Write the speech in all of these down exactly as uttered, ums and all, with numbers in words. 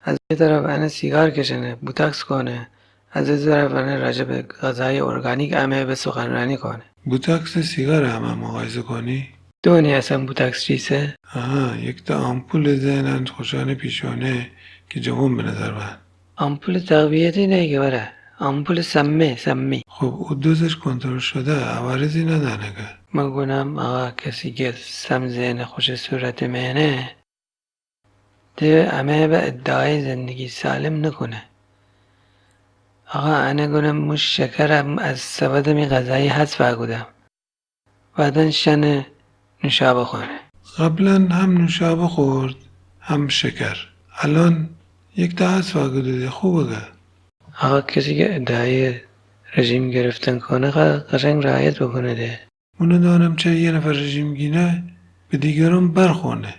از یه طرف انه سیگار کشنه، بوتاکس کونه، از یه طرف انه راجع به غذای ارگانیک امه به سخنرانی کونه. بوتاکس سیگار امه مقایسه کونی؟ دونی اصلاً بوتاکس چیسه؟ آها، یک تا آمپول زئنن خوشانه پیشونه که جوون به نظر بان. آمپول تقویتی نه که بره، آمپول سمه، سمی. خب، او دوزش کنترل شده، عوارضی ندانه که. من گونم آقا کسی که سم زئنه خوشه صورت مئنه، ده امه به ادعای زندگی سالم نکونه. آقا، انه گونم مو شکر از سبد می غذایی حذف کودم. بعداً شنه نوشابه خونه. قبلاً هم نوشابه خورد، هم شکر. الان یک تا حذف کودده، خوبه که. آقا، کسی که ادعای رژیم گرفتن کونه، ق-، قشنگ رعایت بکونه ده. اونه دانم چه یه نفر رژیم گینه، به دیگران برخونه.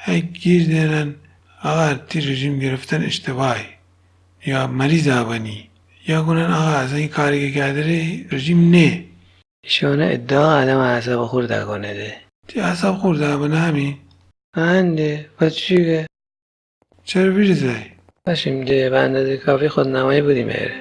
هی گیر دئنن، آقا، تی رژیم گرفتن اشتباهی، یا مریض آبنی، یا گونن، آقا، اصلاً این کاری که کرده ره رژیم نه. ایشانه ادعا آدم اعصاب خورد کونه ده. تی اعصاب خورد بنه همین؟ انده، پس چی که؟ چرا ویریزی؟ بشیم ده، به اندازهٔ کافی خودنمایی بودی مهره.